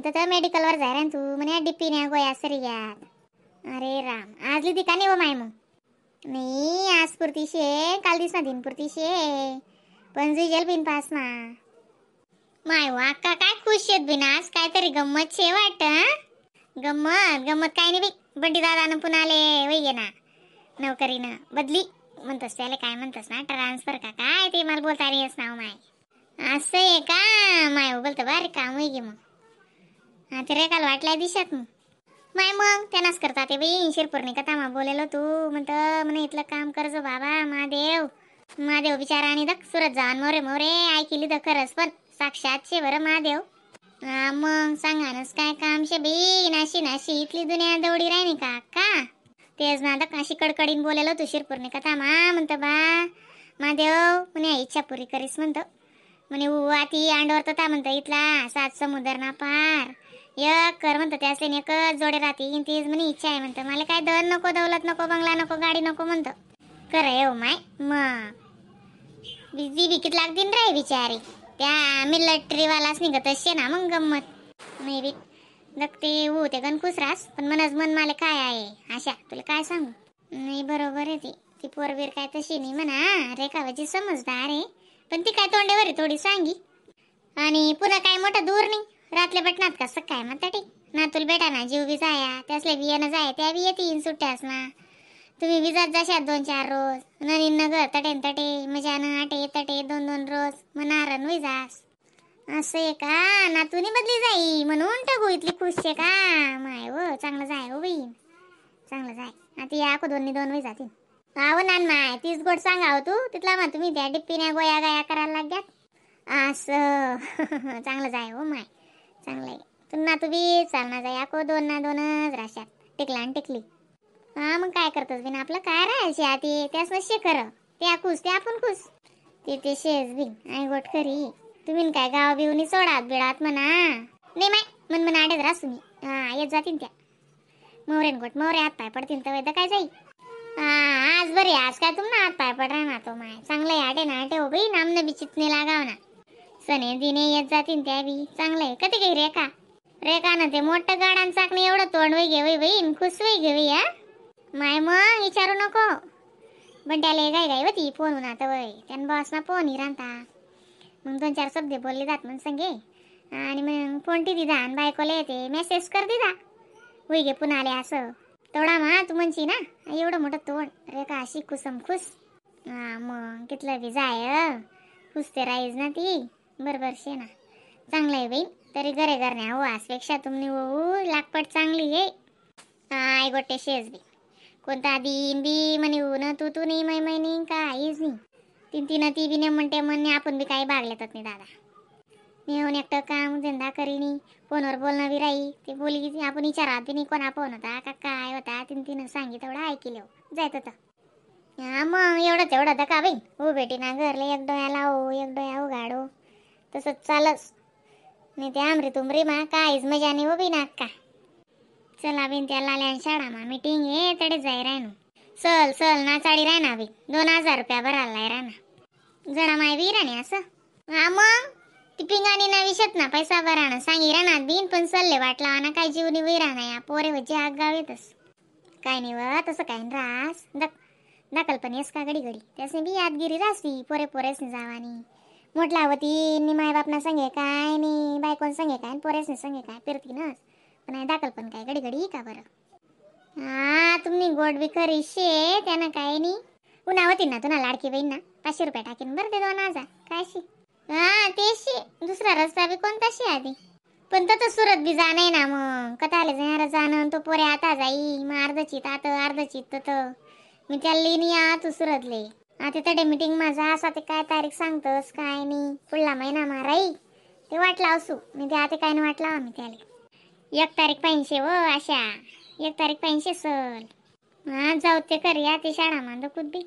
तर मेडिकलवर जाय रे तू म्हणे डिप्पी गोया सरी घ्यात. अरे राम आज लिहिती का नाही हो माय मग? नाही आज पुरती शे काल दिसना दिन पुरती शे पण जुई बिन पास मा. माय वा अक्का काय खुश येत बिन आज काहीतरी गंमत शे वाटत. गंमत गंमत काय नाही बाई बंटी दादानं पुन्हा आले वै ना नोकरीनं बदली म्हणतोस त्याला काय म्हणतोस ना ट्रान्सफर का काय ते मला बोलता नाही नाव माय. असं आहे का माय बोलतं बारीक काम होई गे मग. हा ते रेकाल वाटल्या दिशात मग माय मग त्यांनाच करता ते बाई शिरपूरने कथा मा बोलेलो तू म्हणतं म्हणे इथलं काम करजो बाबा महादेव महादेव बिचारा आणि दक सुरत जाऊन मोरे मोरे ऐकली तर खरंच पण साक्षात शे बरं महादेव. हा मग सांगा नस काय काम शे बी नाशी नाशी इथली दुनिया दौडी राहिनी का का तेच ना दक अशी कडकडीन बोलेलो तू शिरपूरने कथा मा म्हणतं बा महादेव म्हणे इच्छा पुरी करीस म्हणतं म्हणे उ आती अंडवर तर म्हणतं इथला सात समुद्र ना पार एक कर म्हणतं त्यासले एकच जोडे राहते तीच म्हणे इच्छा आहे म्हणतं मला काय धन नको दौलत नको बंगला नको गाडी नको म्हणतं कर येऊ माय. मग बिजी बिकीत लागतील रे बिचारी त्या मिलिटरीवालाच निघत असे ना मग गंमत नाही बी दगते हो ते गणकुस रास पण मनच मन मला काय आहे आशा तुला काय सांगू. नाही बरोबर आहे ती ती पोरबीर काय तशी नाही म्हणा रेखावाची समजदार आहे पण ती काय तोंडेवर आहे थोडी सांगी आणि पुन्हा काय मोठं दूर नाही रातल्या बटनात कसं काय म्हणता ठीक ना तुला बेटा ना जीव बी जाया त्यासले बियाणं जाय त्या बी येतील सुट्ट्यास ना तुम्ही बी जात जाशात 2-4 रोज नवीन नगर तटेन तटे मजानं आटे तटे 2-2 रोज मनारण होई जास. असं आहे का नातूनी बदली जाई म्हणून टाकू इथली खुश आहे का माय हो चांगलं जाय हो बहीण चांगलं जाय आता या दोन्ही दोन वय जातील. आहो नान माय तीच गोड सांगा हो तू तिथला मग तुम्ही त्या डिप्पीने गोया गाया करायला लाग्यात असं चांगलं जाय हो माय चांगलं आहे तू नातू बी चालना जाय आको दोन ना दोनच राशात टिकला आणि टिकली. हा मग काय करतोस बिन आपलं काय राहायचे आती त्यास नशे खरं त्या खुश ते आपण खुश ते ते शेज बिन आई गोट खरी तुम्ही काय गाव बिवनी सोडात बिडात म्हणा नाही माय मन मन आडेच रास तुम्ही. हा येत जातील त्या मोरेन गोट मोरे हात पाय पडतील तर काय जाई. हा आज बरे आज काय तुम ना हात पाय पड ना तो माय चांगलं आहे आडे ना आटे हो बाई नामनं बी चितने लागाव ना सणे दिने येत जातील त्या बी चांगलं आहे. कधी काही रेखा रेखा ना ते मोठं गाडान चाकणे एवढं तोंड वय घे बाई खुश वय घे हा माय मग विचारू नको बंड्याला गाय गाय होती फोन होऊन आता वय त्यानं बॉस ना फोन राहता मग 2-4 शब्द बोलले जात मग संगे आणि मग फोन टी दिदा आणि बायकोला येते मेसेज कर दिदा होई गे पुन्हा आले असं तेवढा मा तू म्हणशी ना एवढं मोठं तोंड रेखा अशी खुसम खुस. हा मग कितलं बी जाय खुस ते राहीज ना ती बरोबर शे ना चांगलं आहे बाई तरी घरे घरण्या हो आसपेक्षा तुम्ही हो लागपट चांगली आहे. I गोटे शेज बी कोणता दिन बी म्हणे ऊन तू तू नाही मै मै नाही काहीच नाही तीन तीन ती बी नाही म्हणते म्हणणे आपण बी काही बागल्यातच नाही दादा नेऊन एकटं काम धंदा करीनी फोनवर बोलणं बी राही ते बोली आपण विचारात बी नाही कोणा फोन होता का काय होता तीन तीन सांगी तेवढं ऐकिले जायत होतं. हा मग एवढं तेवढं तर का बाई हो बेटी ना घरले एक डोळ्या लावो एक डोळ्या उघाडो तसंच चालच नाही ते आमरी तुमरी मा काहीच मजा नाही हो बी ना का. चला बिन त्या लाल्यान शाळा मा मिटिंग आहे तडे जाय राहणू सल सल ना चाडी राहना बी 2000 रुपया भरायला राहना जणा माय बी राहणे असं. हा मग ती पिंगाणी ना विशत ना पैसा भराना सांगी राहणार बिन पण सल्ले वाटला ना काय जीवनी वही राहणार या पोरे हो जे आगाव येतस काय नाही व तसं काय रास दक दाखल पण येस का घडी घडी त्यासने बी यादगिरी रासती पोरे पोरेसने जावानी म्हटला होती नी माय बापना संगे काय नाही बायकोन संगे काय पोरेसने संगे काय फिरती नस पण दाखल पण काय घडी घडी का बरं. हा तुम्ही गोड बी खरी शे त्यानं काय नाही उन्हावती ना तुला लाडकी बहीण ना 500 रुपये टाकीन बरं ते 2000 काय शी. हा ते शी दुसरा रस्ता बी कोणता शी आधी पण तसं सुरत बी जाणे ना मग कथाले जाणार जाणं तो पोरे आता जाई मग अर्धचित आता अर्धचित तर मी त्याला लिहिणी आ तू सुरतले आता तडे मिटिंग माझा असा ते काय तारीख सांगतस काय नाही पुढला महिना माराई ते वाटला असू मी ते आता काय नाही वाटला आम्ही त्याला 1 तारीख पाहिजे व आशा 1 तारीख पाहिजे सल. हा जाऊ ते कर या ते शाळा मान खुद बी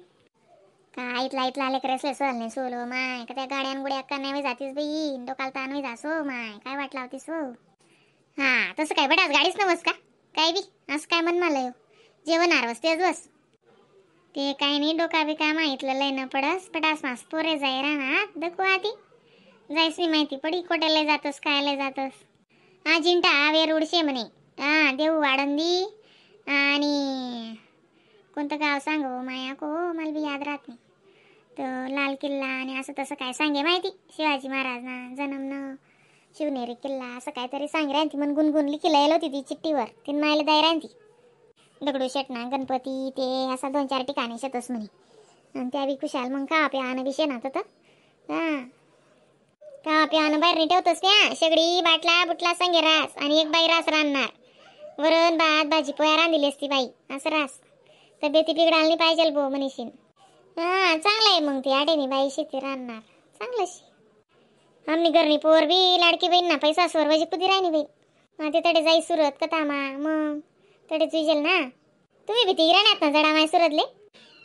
काय इथला इथला आले करे सल नाही सोल माय का त्या गाड्यान गुड्या का नाही जातीस बाई डोकाला ताण जासो माय काय वाटला होतीस हो. हा तसं काय बटाच गाडीच ना बस का काय बी असं काय मन मला जेवण आरवस तेच बस ते काय नाही डोका बिका माहितलं लय न पडस पटास मास पोरे जाय राहणार दखू आधी जायच नाही माहिती पडी कोट्याला जातस कायला जातस. Ajanta Verul शे म्हणे. हा देऊ आळंदी आणि कोणतं गाव सांग हो माया को मला बी याद राहत नाही. तर लाल किल्ला आणि असं तसं काय सांगे माहिती शिवाजी महाराजना जन्मनं शिवनेरी किल्ला असं काहीतरी सांगे राहती मन गुणगुणली किल्ला होती ती चिठ्ठीवर तीन मायला दाय राहती. दगडूशेठ ना गणपती ते असा 2-4 ठिकाणी शेतस म्हणे. आणि त्या बी खुशाल मग का प्या आण बी शेणात होतं. हां का प्यानं बाहेर नाही ठेवतोस त्या शेगडी बाटला बुटला संगे रास आणि एक बाई रास रांधणार वरण भात भाजी पोया रांधिली असती बाई असं रास. तब्येती बिघडायला नाही पाहिजे बो मनीषीन. हां चांगलं आहे मग ती आडेनी बाई शेती रांधणार चांगलं शी. आमनी घरनी पोर बी लाडकी बहीण ना पैसा स्वर वजी कुदी राहिनी बाई. हा ते तडे जाई सुरत कथामा मग तडे जुजेल ना. तुम्ही बी ती राहणार ना जडा माय सुरतले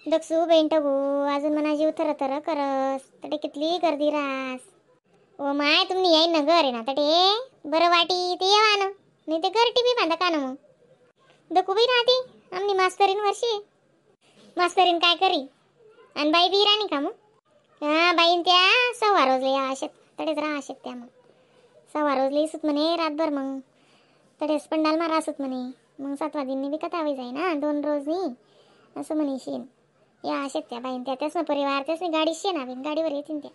दक्षू बहीण टगू अजून मना जीव थर थर करस तडे कितली गर्दी रास. ओ my तुम्ही येईन ना घर आहे ना तडे बरं वाटी ते येवा ना नाही ते घर टीव्ही बांधा का ना मग दकू बाई राहते आमनी मास्तरीन वर्षी मास्तरीन काय करी आणि बाई बी राणी का मग. हा बाईन त्या 1.25 रोजले या अशेत तडेच राहा अशेत त्या मग 1.25 रोजले इसत म्हणे रातभर मग तडेच पंडाल मारा असत म्हणे मग 7वा दिननी बी कथा जाई ना 2 रोजनी असं म्हणे शेन या अशेत त्या बाईन त्या त्याच ना परिवार त्याच नाही गाडी शे ना बिन गाडीवर येतील त्या.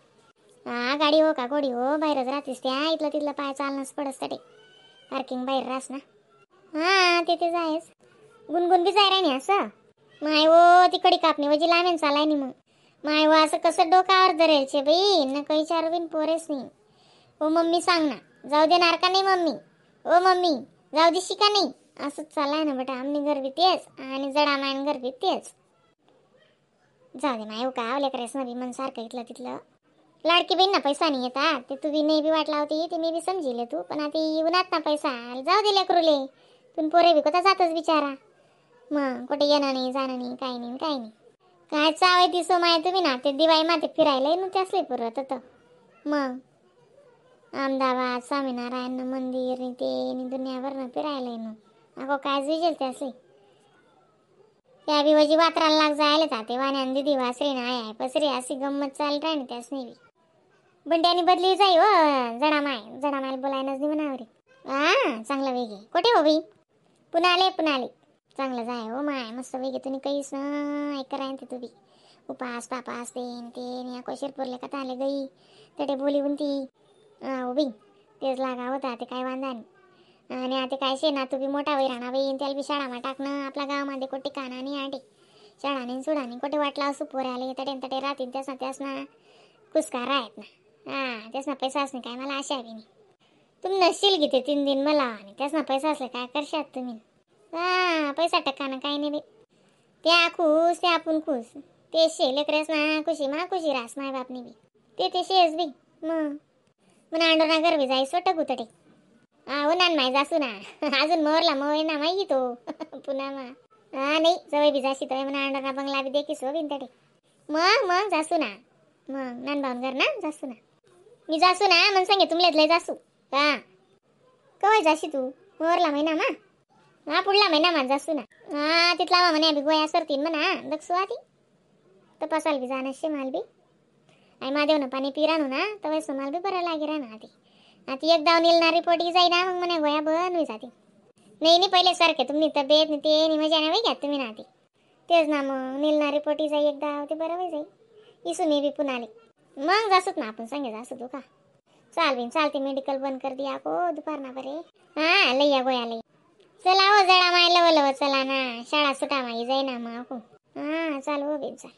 हा गाडी हो का गोडी हो बाहेरच राहतेस त्या इथलं तिथलं पाय चालणंच पडस तडे पार्किंग बाहेर राहस ना. हां ते तेच आहेस गुणगुण बी जाय राही असं माय वो तिकडी कापणी वजी लामेन चालाय नी मग माय वो असं कसं डोकावर धरेलचे बाई नको विचारू बिन पोरेस नाही. ओ मम्मी सांग ना जाऊ देणार का नाही मम्मी ओ मम्मी जाऊ दिशी का नाही असंच चालाय ना बेटा. आमनी घर बी तेच आणि जडा मायन घर बी तेच. जाऊ दे माय का लेकरेस ना बी मन सारखं इथलं तिथलं. लाडकी बहीण ना पैसा नाही येतात ते तू बी नाही बी वाटला होती ते मी बी समजिले तू पण आता उन्हात ना पैसा जाऊ दे लेकरूले तुन पोरे बी कोता जातच बिचारा मग कुठे येणं नाही जाणं नाही काही नाही काही नाही. काय चाव आहे ती सोमाय तुम्ही ना ते दिवाळी माते फिरायला ना त्यासले पुरत होतं मग अहमदाबाद स्वामीनारायण मंदिर नि ते नि दुनियाभर ना फिरायला ना अगो काय विजेल त्यासले. त्या बी वजी वात्राला लाग जायला जाते वाण्यान दिदी वासरी ना आहे पसरी अशी गंमत चाल राही त्यासनी बी. बंड्यानी बदली जाई हो जडा माय जडा मायला बोलायनच नाही म्हणावरी. हा चांगला वेग आहे कुठे हो बाई पुन्हा आले चांगलं जाय हो माय मस्त वेगे तुम्ही काहीच ना ऐक राहीन ते तू बी उपास पापास तेन तेन या कोशिरपूरले कथा आले गई तडे बोली ती हा हो बाई तेच लागा होता ते काय वांदा नाही. आणि आता काय शे ना तू बी मोठा वै राहणार बाई त्याला बी शाळामा टाकणं आपल्या गावामध्ये कोटी काना नाही आटे शाळा नाही सुडा नाही कोठे वाटला असू पोरे आले तडे तडे राहतील त्यास ना त्यास ना कुसकार आहेत ना. हां त्यास ना पैसा असणे काय मला आशा बी नाही. तुम्ही नसशील घेते 3 दिन मला आणि त्यास ना पैसा असले काय करशात तुम्ही. हा पैसा टक्का ना काही नाही बाई त्या खुश त्या आपण खुश ते शे लेकरेस ना खुशी मा खुशी रास माय बापनी बी ते ते शेस बी मग मग अंडोना गरबी जाई सोटं गुतडे. हा हो ना माय जासू ना अजून मोरला मोर ना माहिती तो पुन्हा मा हा नाही जवळ बी जाशी तर म्हणा अंडोना बंगला बी देखीस हो बिन तडे मग मग जासू ना मग नानभाऊन घर ना जासू ना मी जासू ना मग सांगे तुमलेच लय जासू. हा कवाय जाशी तू मोरला महिना मा हा पुढला महिना मा जासू ना. हा तिथला मा म्हणे बी गोया सरतीन म्हणा दक्षू आधी तपासाल बी जाणं शे माल बी आई महादेव ना पाणी पिराणू ना तवय माल बी बरं लागे राहणार आधी आता एक दाव नेलना रिपोर्ट जाई ना मग म्हणे गोया बन होई जाते. नाही नाही पहिले सारखे तुम्ही तब्येत नाही ते नाही मजा नाही घ्या तुम्ही ना ते तेच ना मग नेलना रिपोर्ट जाई एक दाव ते बरं होई जाई इसू मी बी पुन्हा आले मग जासूत ना आपण सांगे जासू तू का चाल बिन चालते मेडिकल बंद कर दिया को दुपार ना बरे. हा लई या गोया लई चला हो जडा माय लव लव चला ना शाळा सुटा माई जाई ना मग हो. हा चाल हो बिन चाल.